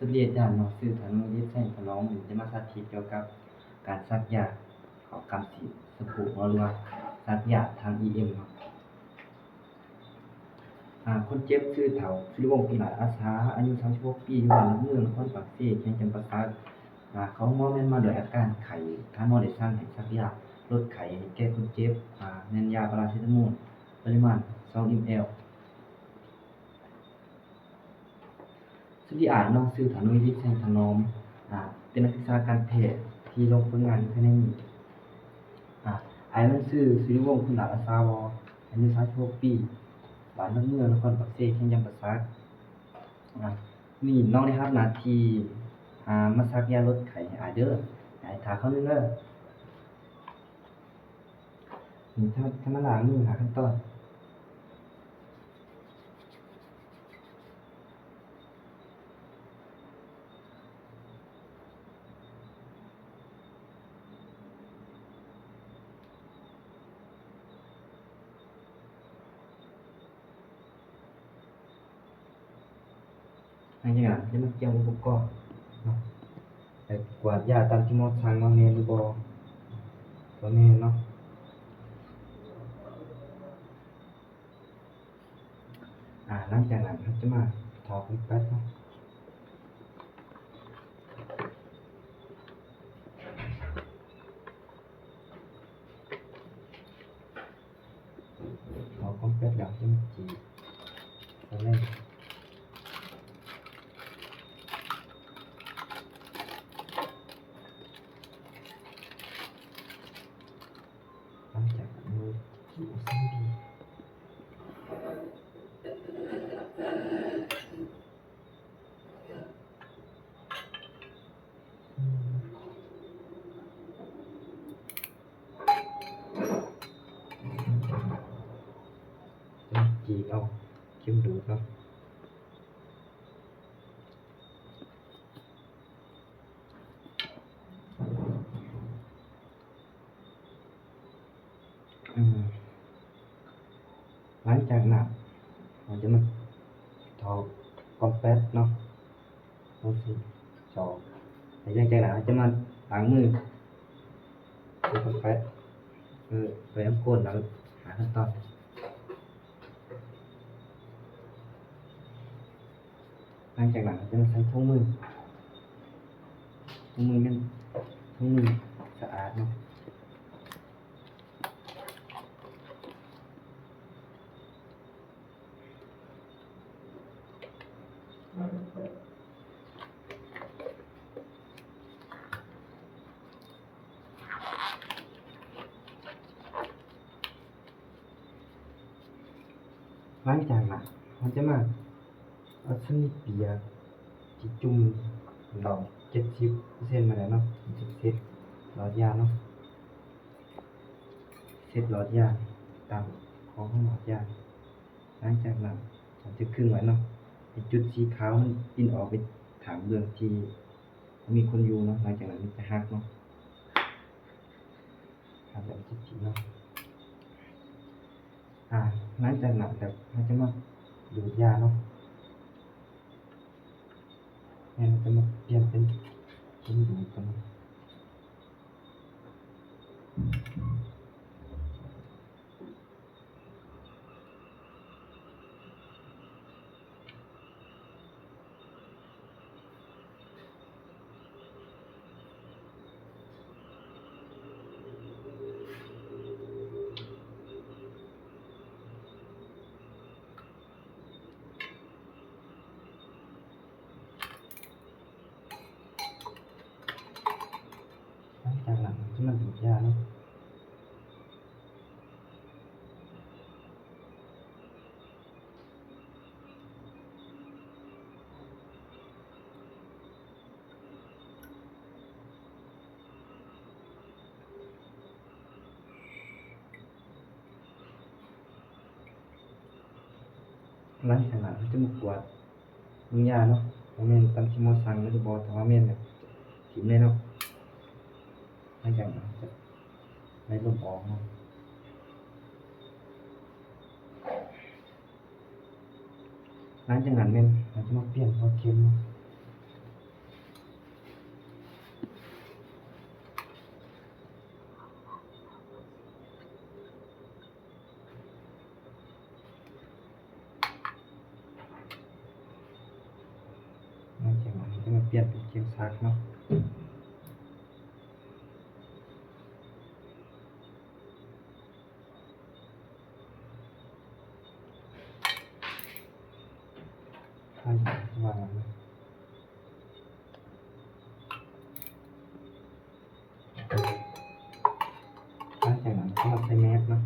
ສະຫວັດດີອາຈານເນາະ, ຊື່ ທະນູວິດ ແສງຖະນອມ, ຈະມາສາທິດກ່ຽວກັບການສັກຢາເຂົ້າກ້າມຊີ້ນສະໂພກເນາະ ຫຼືວ່າສັກຢາທາງອີເອັມເນາະ. ອາ ຄົນເຈັບຊື່ ທ້າວ ສຸລິວົງ ຄຸນຫຼາດອາສາ ອາຍຸສາມສິບຫົກປີ ຢູ່ບ້ານຫຼັກເມືອງ ນະຄອນປາກເຊ ແຂວງຈຳປາສັກ. ອາ ເຂົ້າໂຮງໝໍແມ່ນມາດ້ວຍອາການໄຂ້, ທ່ານໝໍໄດ້ສັ່ງໃຫ້ສັກຢາລົດໄຂ້ໃຫ້ແກ່ຄົນເຈັບ, ອາ ແມ່ນຢາປາຣາເຊຕາໂມນ ປະລິມານສອງເອັມແອລ. ສະຫວັດດີອາຈານເນາະ, ຊື່ ທະນູວິດ ແສງຖະນອມ, ອາ ເປັນນັກສຶກສາການແພດທີ່ລົງຝຶກງານຢູ່ແຜນກນີ້. ອາ ອ້າຍມັນຊື່ ສຸລິວົງ ຄຸນຫຼາດອາສາ ອາຍຸສາມສິບຫົກປີ ບ້ານຫຼັກເມືອງ ນະຄອນປາກເຊ ແຂວງຈຳປາສັກ. ອາ ມື້ນີ້ນ້ອງໄດ້ຮັບໜ້າທີ່ ອາ ມາສັກຢາລົດໄຂ້ໃຫ້ອ້າຍເດີ, ອ້າຍຖ້າເຂົ້າໜຶ່ງເດີ. ນີ້ ທຳມະດາມື້ຫ້າຂັ້ນຕອນ. ຫຼັງຈາກນັ້ນຈະມາກຽມອຸປະກອນເນາະ, ໄປກວດຢາຕາມທີ່ໝໍສັ່ງມາແມ່ນຫຼືບໍ່, ບໍ່ແມ່ນເນາະ. ອາ ຫຼັງຈາກນັ້ນເຮົາຈະມາຖອກຄອມແປດເນາະ. ເອົາຄອມແປດແລ້ວຈຶ່ງຈີບເອົາເລີຍ. ຫຼັງຈາກນັ້ນຈີບເອົາເສັ້ນດີ. ຈີກເອົາເຂັມດູດເນາະ. ອືມ ຫຼັງຈາກນັ້ນເຮົາຈະມາຖອກຄອມແປດເນາະ, ເຮົາຊິຖອກ. ຫຼັງຈາກນັ້ນເຮົາຈະມາລ້າງມືດ້ວຍຄອມແປດ ເອີ ດ້ວຍນ້ຳກ້ນ ແລ້ວຫາຂັ້ນຕອນ. ຫຼັງຈາກນັ້ນເຮົາຈະມາໃສ່ຖົງມື, ຖົງມືແມ່ນຖົງມືສະອາດເນາະ. ຫຼັງຈາກນັ້ນເຮົາຈະມາເອົາສຳລີປຽກທີ່ຈຸ່ມເຫຼົ້າເຈັດສິບເປີເຊັນມາແລ້ວເນາະ, ເຊັດຫຼອດຢາເນາະ, ເຊັດຫຼອດຢາຕາມຂອງຂອງຫຼອດຢາ. ຫຼັງຈາກນັ້ນເຮົາຈະຄຶງໄວ້ເນາະ, ໃຫ້ຈຸດສີຂາວມັນປິ່ນອອກໄປທາງເບື້ອງທີ່ ມີຄົນຢູ່ເນາະ. ຫຼັງຈາກນັ້ນມັນຈະຫັກເນາະ, ຫັກແລ້ວມັນຈະຕິດເນາະ. ອາ ຫຼັງຈາກນັ້ນແລ້ວເຮົາຈະມາດູດຢາເນາະ, ແມ່ນ ເຮົາຈະມາປ່ຽນເປັນເຂັມດູດກັນເນາະ. ຫຼັງຈາກນັ້ນເຮົາຈະມາດູດຢາເນາະ. ຫຼັງຈາກນັ້ນເຮົາຈະມາກວດເບິ່ງຢາເນາະ ວ່າແມ່ນຕາມທີ່ໝໍສັ່ງຫຼືບໍ່. ຖ້າວ່າແມ່ນກະຖິ້ມເລີຍເນາະ. ຫຼັງຈາກນັ້ນເຮົາຈະໄລ່ລົມອອກເນາະ. ຫຼັງຈາກນັ້ນແມ່ນເຮົາຈະມາປ່ຽນເຂົ້າເຂັມເນາະ. ມາປ່ຽນເປັນເຂັມສັກເນາະ. ຫຼັງຈາກນັ້ນເຮົາໃສ່ແມັດເນາະ.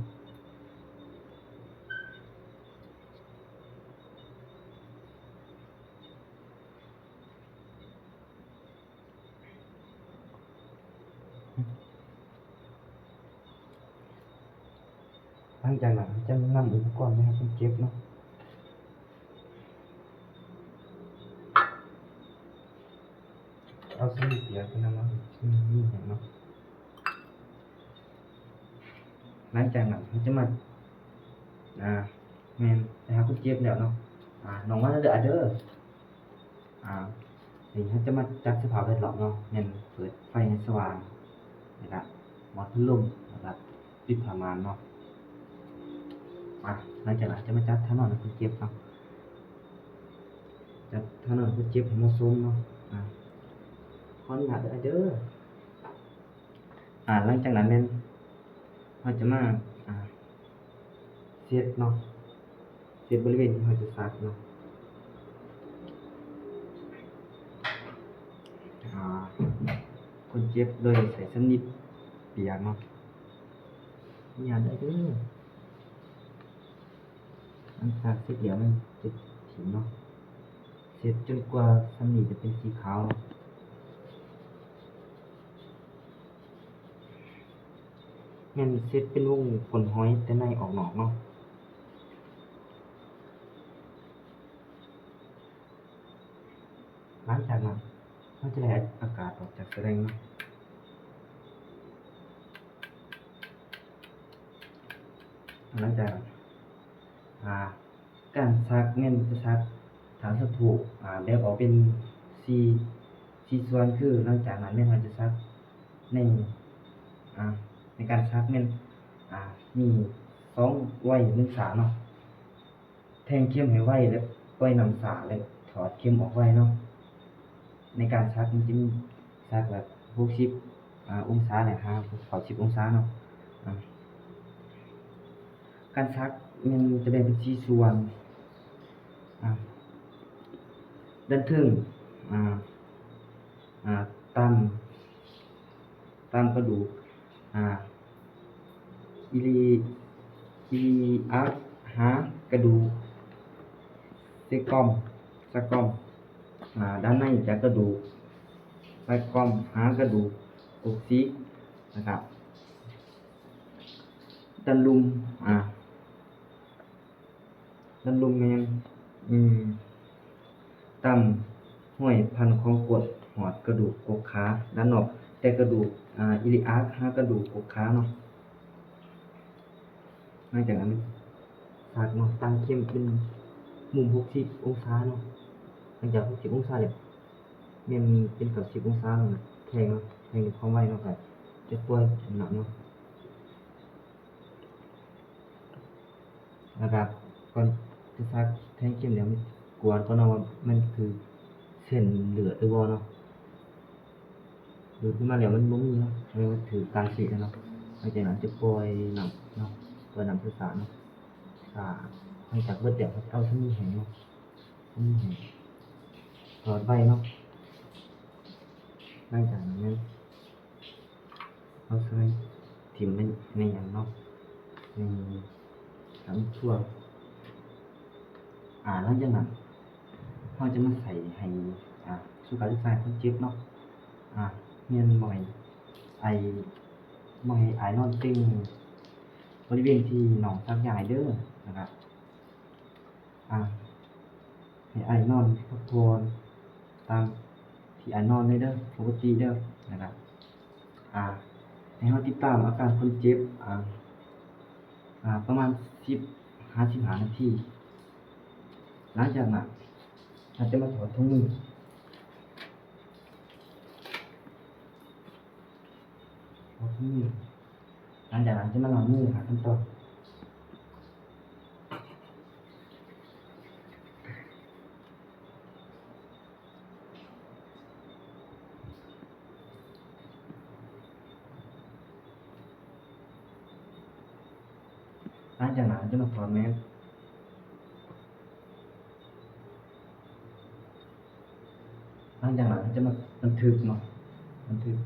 ຫຼັງຈາກນັ້ນ ເຮົາຈະນຳອຸປະກອນໄປໃຫ້ຄົນເຈັບເນາະ. ເອົາສຳລີປຽກໄປນຳເນາະ ມີຫຍັງເນາະ. ຫຼັງຈາກນັ້ນ ເຮົາຈະມາ ອ່າ ແມ່ນໄປຫາຄົນເຈັບແລ້ວເນາະ. ອ່າ ນ້ອງມາເດີ ອາເດີ. ອ່າ ນີ້ເຮົາຈະມາຈັດສະພາບແວດລ້ອມເນາະ ແມ່ນເປີດໄຟໃຫ້ສະຫວ່າງ ແລ້ວກະໝົດພັດລົມ ແລ້ວກະປິດຜ້າມ່ານເນາະ. ອ່າ ຫຼັງຈາກນັ້ນຈະມາຈັດທ່ານອນໃຫ້ຄົນເຈັບເນາະ ຈັດທ່ານອນໃຫ້ຄົນເຈັບໃຫ້ເໝາະສົມເນາະ. ອ່າ ຂໍອະນຸຍາດເດີ ອາເດີ. ອ່າ ຫຼັງຈາກນັ້ນແມ່ນເຮົາຈະມາ ອ່າ ເຊັດເນາະ ເຊັດບໍລິເວນທີ່ເຮົາຈະສັກເນາະ. ອ່າ ຄົນເຈັບໂດຍໃຊ້ສຳລີປຽກເນາະ ອະນຸຍາດເດີ. ຫຼັງຈາກເຊັດແລ້ວແມ່ນຈະຖິ້ມເນາະ ເຊັດຈົນກວ່າສຳລີຈະເປັນສີຂາວເນາະ. ແມ່ນເຊັດເປັນວົງຂົນຫອຍແຕ່ໃນອອກນອກເນາະ. ຫຼັງຈາກນັ້ນ ເຮົາຈະໄລ່ອາກາດອອກຈາກສະແລັງເນາະ. ຫຼັງຈາກນັ້ນ ອ່າ ການສັກແມ່ນຈະສັກທາງສະໂພກ ອ່າ ແບ່ງອອກເປັນສີ່ ສີ່ສ່ວນ ຄືຫຼັງຈາກນັ້ນແມ່ນເຮົາຈະສັກໃນ ອ່າ ໃນການສັກແມ່ນ ອ່າ ມີສອງໄວໜຶ່ງຊ້າເນາະ. ແທງເຂັມໃຫ້ໄວ ແລະ ປ່ອຍນ້ຳຊ້າ ແລະ ຖອດເຂັມອອກໄວເນາະ. ໃນການສັກມັນຈະມີສັກແບບຫົກສິບ ອ່າ ອົງສາ ແລະ ຫາເກົ້າສິບອົງສາເນາະ. ອ່າ ການສັກແມ່ນຈະແບ່ງເປັນສີ່ສ່ວນ ອ່າ ດ້ານເທິງ ອ່າ ອ່າ ຕາມ ຕາມກະດູກ ອ່າ ອີລີ ອີລີອາກ ຫາກະດູກ ເຊກອມ ສະກອມ ອ່າ ດ້ານໃນຈາກກະດູກ ສະກອມ ຫາກະດູກ ກົກຊີກ ແລ້ວກະ ດ້ານລຸ່ມ ອ່າ ດ້ານລຸ່ມແມ່ນ ອືມ ຕາມຫ້ວຍພັນຂອງກົ້ນ ຮອດກະດູກກົກຂາດ້ານນອກ ແຕ່ກະດູກ ອ່າ ອີລີອາກ ຫາກະດູກກົກຂາເນາະ. ຫຼັງຈາກນັ້ນ ສັກເນາະ ຕັ້ງເຂັມເປັນມຸມຫົກສິບອົງສາເນາະ. ຫຼັງຈາກຫົກສິບອົງສາແລ້ວ ແມ່ນເປັນເກົ້າສິບອົງສາເນາະ ແທງເນາະ ແທງດ້ວຍຄວາມໄວເນາະ ກະຈະປ່ອຍນ້ຳໜັກເນາະ. ແລ້ວກະກ່ອນຈະສັກແທງເຂັມແລ້ວ ກວດກ່ອນເນາະວ່າມັນຖືກເສັ້ນເລືອດຫຼືບໍ່ເນາະ. ດູດຂຶ້ນມາແລ້ວມັນບໍ່ມີເນາະ ແສດງວ່າຖືກການສີດແລ້ວເນາະ. ຫຼັງຈາກນັ້ນຈະປ່ອຍນ້ຳເນາະ ປ່ອຍນ້ຳຊ້າໆເນາະ. ຖ້າຫຼັງຈາກເບິດແລ້ວເຮົາຈະເອົາສຳລີແຫ້ງເນາະ ສຳລີແຫ້ງ ຖອດໄວ້ເນາະ. ຫຼັງຈາກນັ້ນແມ່ນ ເຮົາໃສ່ຖິ້ມໃນ ໃນຫຍັງເນາະ ໃນ ໃນຖ້ວຍ. ອ່າ ຫຼັງຈາກນັ້ນ ເຮົາຈະມາໃສ່ໃຫ້ ອ່າ ສູນການສຶກສາຄົນເຈັບເນາະ. ອ່າ ແມ່ນບໍ່ໃຫ້ໄອ ບໍ່ໃຫ້ອ້າຍນອນເຕັງບໍລິເວນທີ່ນ້ອງສັກຢາໃຫ້ເດີ ນະຄັບ. ອ່າ ໃຫ້ອ້າຍນອນພັກຜ່ອນຕາມທີ່ອ້າຍນອນເລີຍເດີ ປົກກະຕິເດີ ນະຄັບ. ອ່າ ໃຫ້ເຮົາຕິດຕາມອາການຄົນເຈັບ ອ່າ ອ່າ ປະມານສິບຫາສິບຫ້ານາທີ. ຫຼັງຈາກນັ້ນ ເຮົາຈະມາຖອດຖົງມື ຖອດຖົງມື. ຫຼັງຈາກນັ້ນຈະມາລ້າງມືຫາຂັ້ນຕອນ ເ ຫຼັງຈາກນັ້ນເຮົາຈະມາຖອດແມດ. ຫຼັງຈາກນັ້ນເຮົາຈະມາບັນທຶກເນາະ ບັນທຶກ.